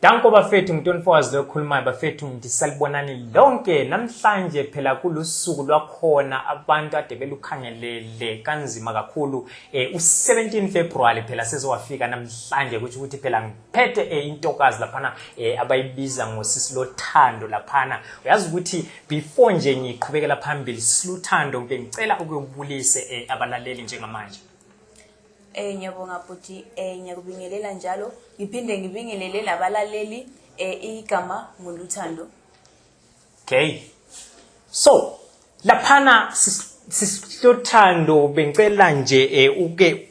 Danko bafethu, ngu-24 hours lokhulumayo bafethu. Ngithi salibonani lonke namhlanje. Phela kulusuku lwakhona abantu ade belukhangelele kanzima kakhulu, u-17 February phela sezowafika namhlanje. Kusho ukuthi phela ngiphethe intokazi laphana abayibiza ngosisi Lothando laphana. Uyazi ukuthi before nje ngiqhubekela phambili, Sisi Luthando, ngicela ukubulise abalaleli njengamanje. Ngiyabonga bhuti, ngiyakubingelela njalo ngiphinde ngibingelele nabalaleli. Igama nguLuthando. Okay. So, laphana Sisi Luthando, bengicela nje uke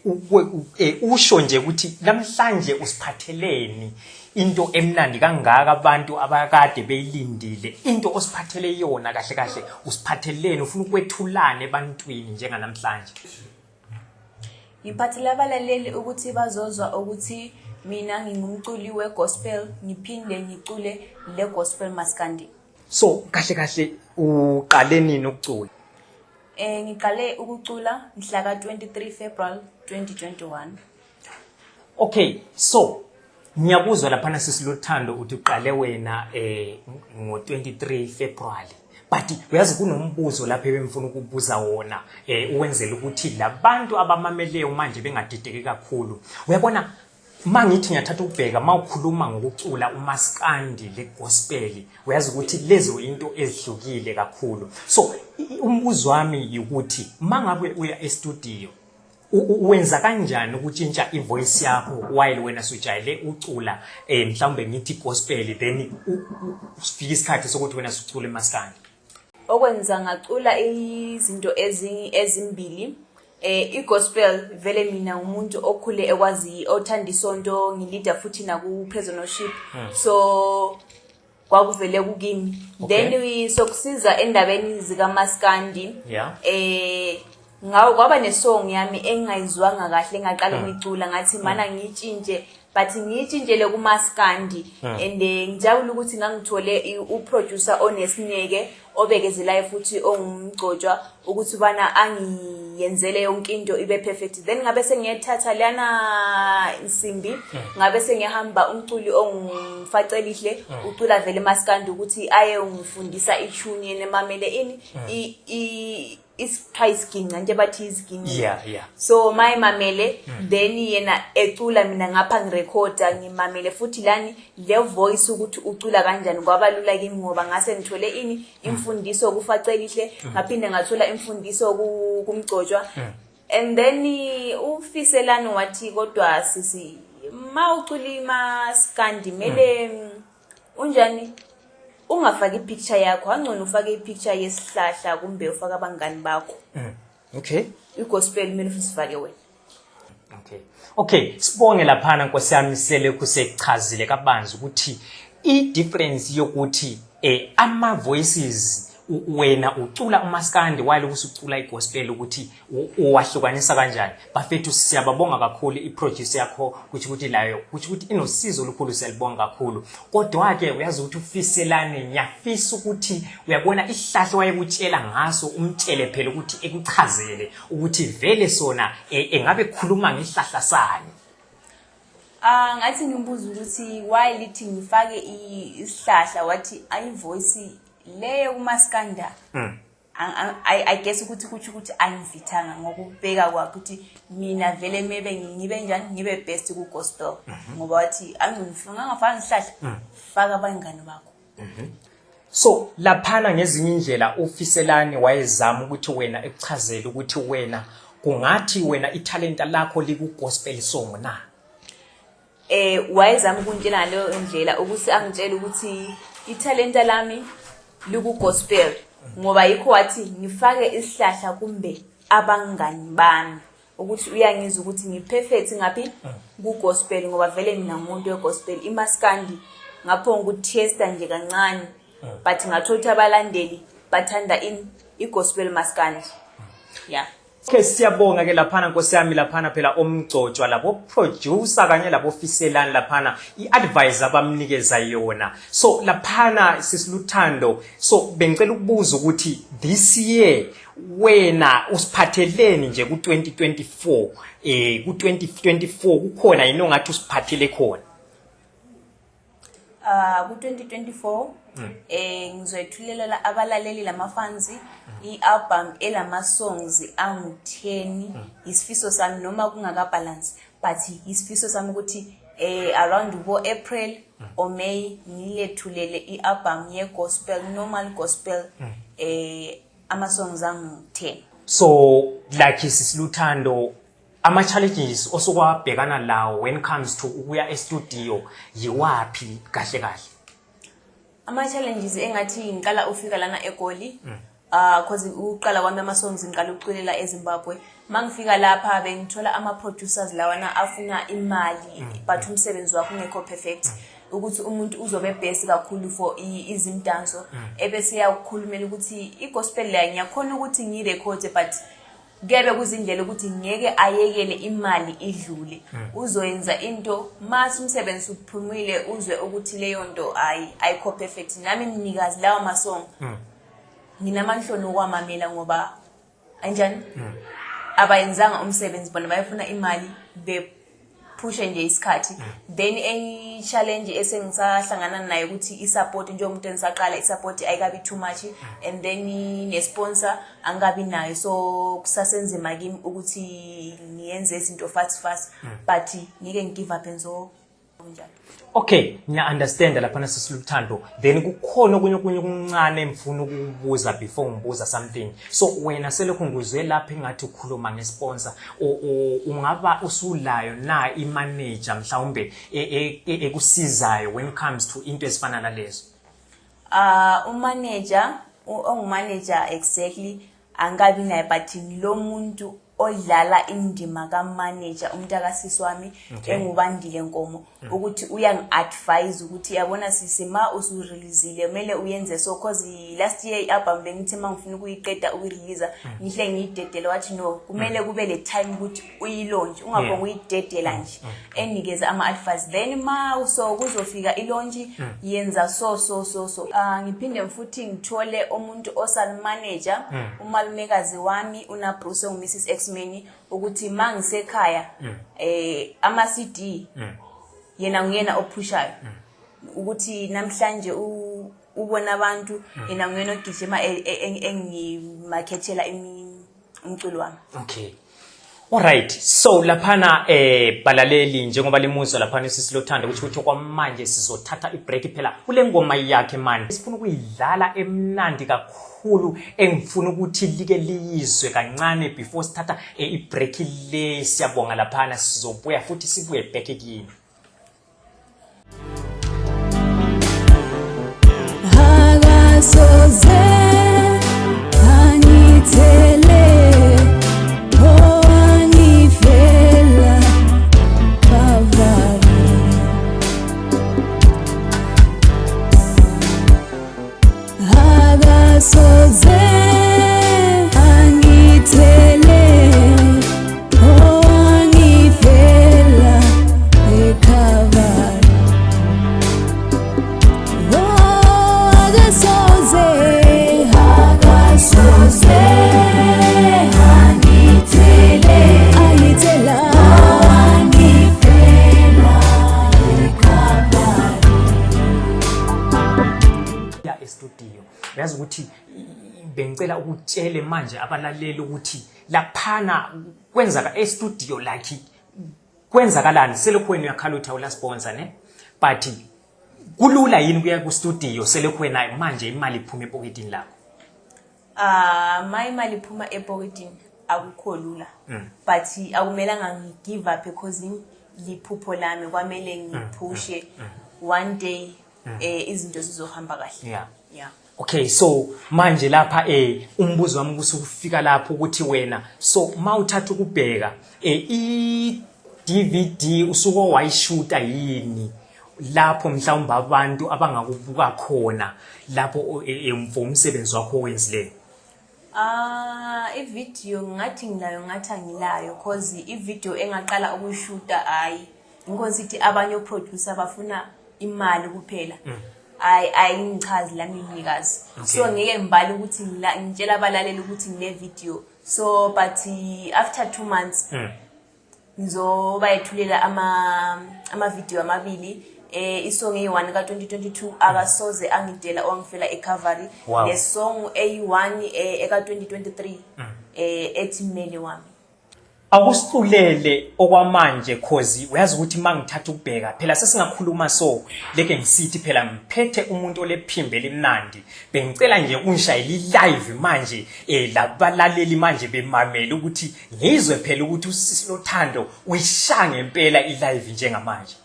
usho nje ukuthi namhlanje usiphatheleni into emnandi kangaka abantu abakade beyilindile, into osiphathele yona. Kahle kahle usiphatheleni? Ufuna ukwethulana ebantwini njenganamhlanje? Ngiphathele abalaleli ukuthi bazozwa ukuthi mina ngingumculi we-gospel, ngiphinde ngicule le gospel maskandi. So kahle kahle uqale nini ukucula? Ngiqale ukucula mhla ka-23 February 2021. Okay, so ngiyakuzwa laphana Sisi Luthando uthi uqale wena ngo-23 February, but uyazi kunombuzo lapho ebengifuna ukubuza wona uwenzela ukuthi labantu abamameleyo manje bengadideki kakhulu. Uyabona, uma ngithi ngiyathatha ukubheka, uma ukhuluma ngokucula umaskandi le gospel, uyazi ukuthi lezo into ezihlukile kakhulu. So umbuzo wami ukuthi uma ngabe uya e-studio, wenza kanjani ukutshintsha ivoice yakho while wena sujayele ucula mhlawumbe ngithi gospel, then ufika isikhathi sokuthi wena sucula emaskandi? Okwenza ngacula izinto ezimbili, i-gospel vele mina umuntu okhule ekwazi othanda isonto, ngilida futhi naku praise and worship, so kwakuvele kukimi. Then sokusiza endabeni zikamaskandi, ngawo kwaba nesong yami engingayizwanga kahle, engaqala ukuyicula, ngathi mana ngiyitshintshe, but ngiyitshintshele kumaskandi. And ngijabula ukuthi ngangithole uproducer onesineke, obekezelayo futhi ongumgcotshwa, ukuthi bana angiyenzele yonke into ibe perfect. Then ngabe sengiyethatha lana insimbi, ngabe sengiyahamba umculi ongumfacelihle, ucula vele maskandi, ukuthi aye ungifundisa itune, yena emamele ini isithiwa isiginci, nje bathi isiginci. So mayimamele, then yena ecula, mina ngapha ngirekhoda, ngimamele futhi lani le voice ukuthi ucula kanjani. Kwaba lula kimi ngoba ngase ngithole ini imfundiso kuFacelihle, ngaphinde ngathola imfundiso kumgcotshwa. And then ufiselani wathi, "Kodwa sisi, ma ucula imaskandi mele unjani ungafaki ipicture yakho, angcono ufake ipicture yesihlahla kumbe ufake abangani bakho. I-gospel kumele usifake wena." Okay, sibonge laphana nkosi yami, selokhu sekuchazile kabanzi ukuthi i-difference yokuthi ama voices, wena ucula umaskandi while usucula igospel, ukuthi uwahlukanisa kanjani. Bafethu, siyababonga kakhulu iproducer yakho, kuthi ukuthi layo kuthi ukuthi inosizo olukhulu, siyalibonga kakhulu. Kodwa ke uyazi ukuthi ufiselane, ngiyafisa ukuthi uyabona isihlahla wayekutshela ngaso, umtshele phela ukuthi ekuchazele ukuthi vele sona engabe khuluma ngesihlahla sani. Ah, ngathi ngimbuza ukuthi why lithi ngifake isihlahla, wathi ayivoice leyo kumaskanda. I guess ukuthi kutsho ukuthi angivithanga ngokubeka kwakhe ukuthi mina vele maybe ngibe njani, ngibe best ku gospel, ngoba wathi angifaka isihlahla, faka abangani bakho. So laphana ngezinye indlela ufiselani wayezama ukuthi wena ekuchazele ukuthi wena kungathi wena ithalenta lakho liku gospel song na? Wayezama ukuntshela ngaleyo ndlela, ukuthi angitshele ukuthi ithalenta lami liku gospel, ngoba yikho wathi ngifake isihlahla kumbe abangani bami, ukuthi uyangizwa ukuthi ngiperfect ngaphi ku gospel, ngoba vele mina ngumuntu we-gospel. Imaskandi ngapho ngikuthesta nje kancane, but ngathola ukuthi abalandeli bathanda in i-gospel maskandi, yeah. Okay, siyabonga ke laphana nkosi yami, laphana phela omgcotshwa labo producer kanye labo fiselani laphana i-advice abamnikeza yona. So laphana Sisi Luthando, so bengicela ukubuza ukuthi this year wena usiphatheleni nje ku-2024? Ku-2024 kukhona yini ongathi usiphathele khona? Ku-2024 ngizoyethulela abalaleli lamafans i-album elama songs angu-10. Isifiso sami, noma kungaka-balance, but isifiso sami ukuthi around bo April or May ngilethulele i-album ye-gospel, normal gospel, ama-songs angu-10. So like, sisiLuthando, ama-challenges osukwabhekana lawo when it comes to ukuya e-studio yiwaphi kahle kahle? Ama-challenges engathi ngiqala ufika lana eGoli, cause uqala kwami ama-songs ngiqala ukuculela eZimbabwe. Mangifika lapha bengithola ama-producers lawana afuna imali, but umsebenzi wakho ungekho perfect, ukuthi umuntu uzobe best kakhulu for izimdanso, ebese yakukhulumela ukuthi i-gospel la ngiyakhona ukuthi ngiyirekhode, but kuyabe kuzindlela ukuthi ngeke ayekele imali idlule, uzoyenza into mase umsebenzi uphumile uzwe ukuthi leyo nto hayi, ayikho perfect. Nami mnikazi lawa masong nginamanhloni okwamamela, ngoba anjani abayenzanga umsebenzi, bona bayafuna imali, bephushe nje isikhathi. Then enye i-challenge esengisahlangana nayo ukuthi i-support, njengomuntu engisaqala, i-support ayikabi too much, and then ne-sponsor angikabi nayo, so kusasenzima kimi ukuthi ngiyenze izinto fast fast, but ngeke ngi-give up, enzo njalo. Okay, ngiya-understanda laphana, sisiLuthando. Then kukhona okunye okuncane engifuna ukukubuza before ngibuza something. So wena selokhu ngizwe lapha engathi ukhuluma nge-sponsor, ungaba usulayo na i-manager mhlawumbe ekusizayo when it comes to into ezifana nalezo? Umanager, ongumanager exactly angikabi naye, but ngilo muntu odlala indima kamanager, umuntu akasisi wami enguBandile Nkomo, ukuthi uyangi-advise ukuthi yabona sisi, ma usureleasile kumele uyenze so, cause last year i-album bengithi ma ngifuna ukuyiqeda ukuyireleasa ngihle ngiyidedele, wathi no, kumele kube le time ukuthi uyi-launch, ungakhonga uyidedela nje, enikeze ama-advice, then ma so kuzofika i-launch yenza so so so so. Ngiphinde futhi ngithole umuntu osal-manager, umalumekazi wami unaBruce ongu-Mrs X-Men, ukuthi ma ngisekhaya ama-CD yena nguyena ophushayo, ukuthi namhlanje ubona abantu, yena nguyena ogijima engimakhethela umculo wami. Okay. Alright, so laphana balaleli, njengoba limuzwa laphana sisiLothando ukuthi kwamanje sizothatha ibreak phela kule ngoma yakhe manje sifuna ukuyidlala emnandi kakhulu, engifuna ukuthi like liyizwe kancane before sithatha ibreak le. Siyabonga laphana, sizobuya futhi sibuye back kini. Akasoze angithele owangifela Calvary. Akasoze angithele owangifela eCalvary. Oh, akasoze, akasoze angithele, angithela, owangifela eCalvary. Ya, e-studio uyazi ukuthi bengicela ukutshele manje abalaleli ukuthi laphana kwenzaka e-studio, like kwenzakalani selokhu wena uyakhala uthi awula sponsor ne, but kulula yini kuya ku-studio selokhu wena manje imali iphuma epoketini lakho? Ah, ma imali iphuma epoketini akukho lula, but akumelanga ngi-give up because liphupho lami, kwamele ngiphushe, one day izinto zizohamba kahle. Yeah. Okay, so manje lapha umbuzo wami kusukufika lapho ukuthi wena, so mawuthatha ukubheka i DVD usuke wayishuta yini lapho mhlawumbe abantu abangakubuka khona lapho for umsebenzi wakho owenzileyo? Ah, ivideo ngathi nginayo, ngathi angilayo, cause ivideo engaqala ukuyishuta hayi, inkosi ithi abanye oproducer bafuna imali kuphela, hayi, ayingichazi lami mnikazi. So ngeke ngibale ukuthi ngitshela abalaleli ukuthi ngine video, so but after 2 months ngizobayethulela ama video amabili. Isong eyi-1 ka-2022, Akasoze Angidela Owangifela eCalvary. Le song eyi-1 eka-2023 ethi Mmeli Wami. Akusiculele okwamanje, cause uyazi ukuthi mangithatha ukubheka phela sesingakhuluma, so leke ngisithi phela ngiphethe umuntu olephimbo elimnandi. Bengicela nje ungishayele i-live manje, labalaleli manje bemamele ukuthi ngizwe phela ukuthi usisi Lothando uyishaya ngempela i-live njengamanje.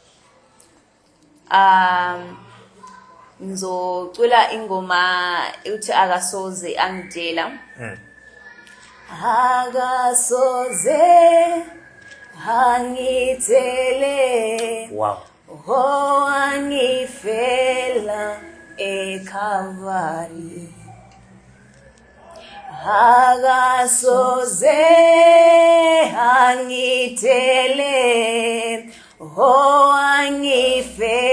Ngizocula ingoma uthi Akasoze Angidela. Akasoze angidele. Oh, angifela eCalvary. Akasoze angidele. Oh, angifela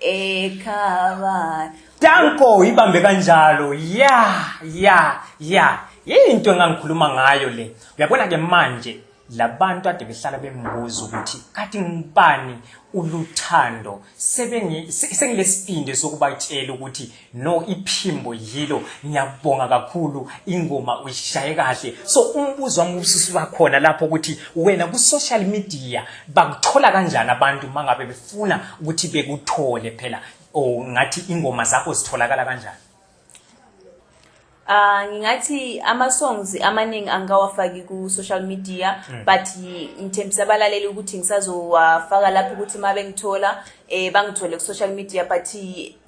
eCalvary. Danko, ibambe kanjalo. Ya ya ya, yinto engangikhuluma ngayo le. Uyabona ke manje labantu ade behlala bembuza ukuthi kathi ngibani uLuthando, sengilesibindi sokubatshela ukuthi no, iphimbo yilo. Ngiyabonga kakhulu, ingoma uyishaye kahle. So umbuzo wami ususuba khona lapho ukuthi wena ku-social media bakuthola kanjani abantu mangabe befuna ukuthi bekuthole phela, or ngathi ingoma zakho zitholakala kanjani? Ah, ngingathi ama songs amaningi angikawafaki ku social media, but ngithembisa abalaleli ukuthi ngisazowafaka lapho ukuthi uma bengithola bangithole ku social media. But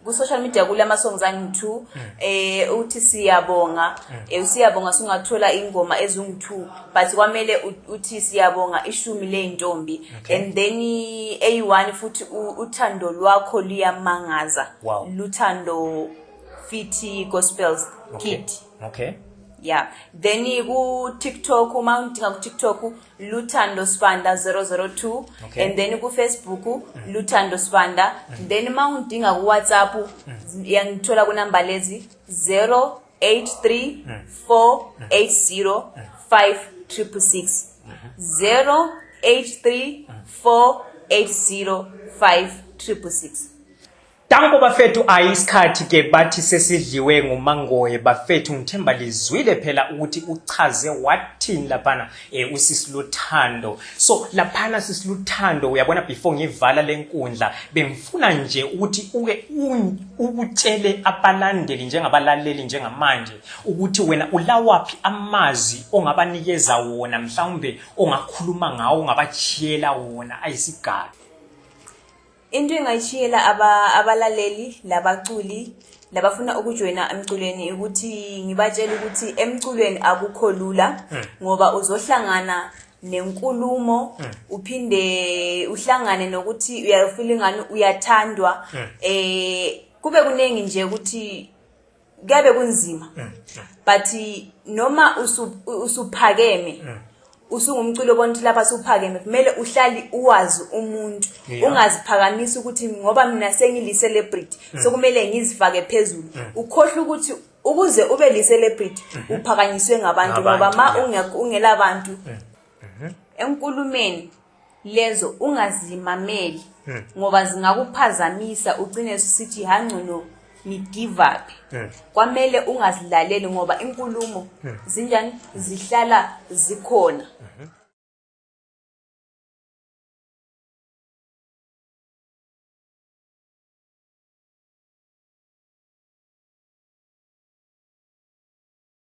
ku social media kulama songs angi-2, uthi Siyabonga, usiyabonga sungathola ingoma ezingu-2, but kwamele uthi Siyabonga Ishumi Ley'ntombi. And then eyi-1 futhi Uthando Lwakho Luyamangaza. Luthando Fithi Gospels Kid. Yeah, then ku TikTok, uma ungidinga ku TikTok, Luthando Sibanda 002. And then ku Facebook, Luthando Sibanda. Then uma ungidinga ku WhatsApp, yangithola ku number lezi: 083 480 5666, 083 480 5666. Danko bafethu, ayi isikhathi ke bathi sesidliwe ngumangoye bafethu. Ngithemba lizwile phela ukuthi uchaze wathini laphana usisi Luthando. So laphana sisi Luthando, uyabona, before ngivala lenkundla bengifuna nje ukuthi uke ukutshele abalandeli njengabalaleli njengamanje ukuthi wena ulawaphi amazwi ongabanikeza wona, mhlawumbe ongakhuluma ngawo, ongabachiyela wona ayisigaba. Into engayishiyela abalaleli labaculi labafuna ukujoyina emculweni ukuthi ngibatshele ukuthi emculweni akukho lula, ngoba uzohlangana nenkulumo, uphinde uhlangane nokuthi uyafeel ingani uyathandwa, kube kuningi nje ukuthi kuyabe kunzima. But noma usuphakeme, usungumculo, obona ukuthi lapha suphakeme, kumele uhlale uwazi umuntu. Ungaziphakamisi ukuthi ngoba mina sengili-celebrity sokumele ngizifake phezulu, ukhohlwe ukuthi ukuze ube li-celebrity uphakanyiswe ngabantu, ngoba Ngabantu, ma ungela bantu enkulumeni lezo ungazimameli, ngoba zingakuphazamisa, ugcine sithi hangcono ngi-give up. Kwamele ungazilaleli, ngoba inkulumo zinjani, zihlala zikhona.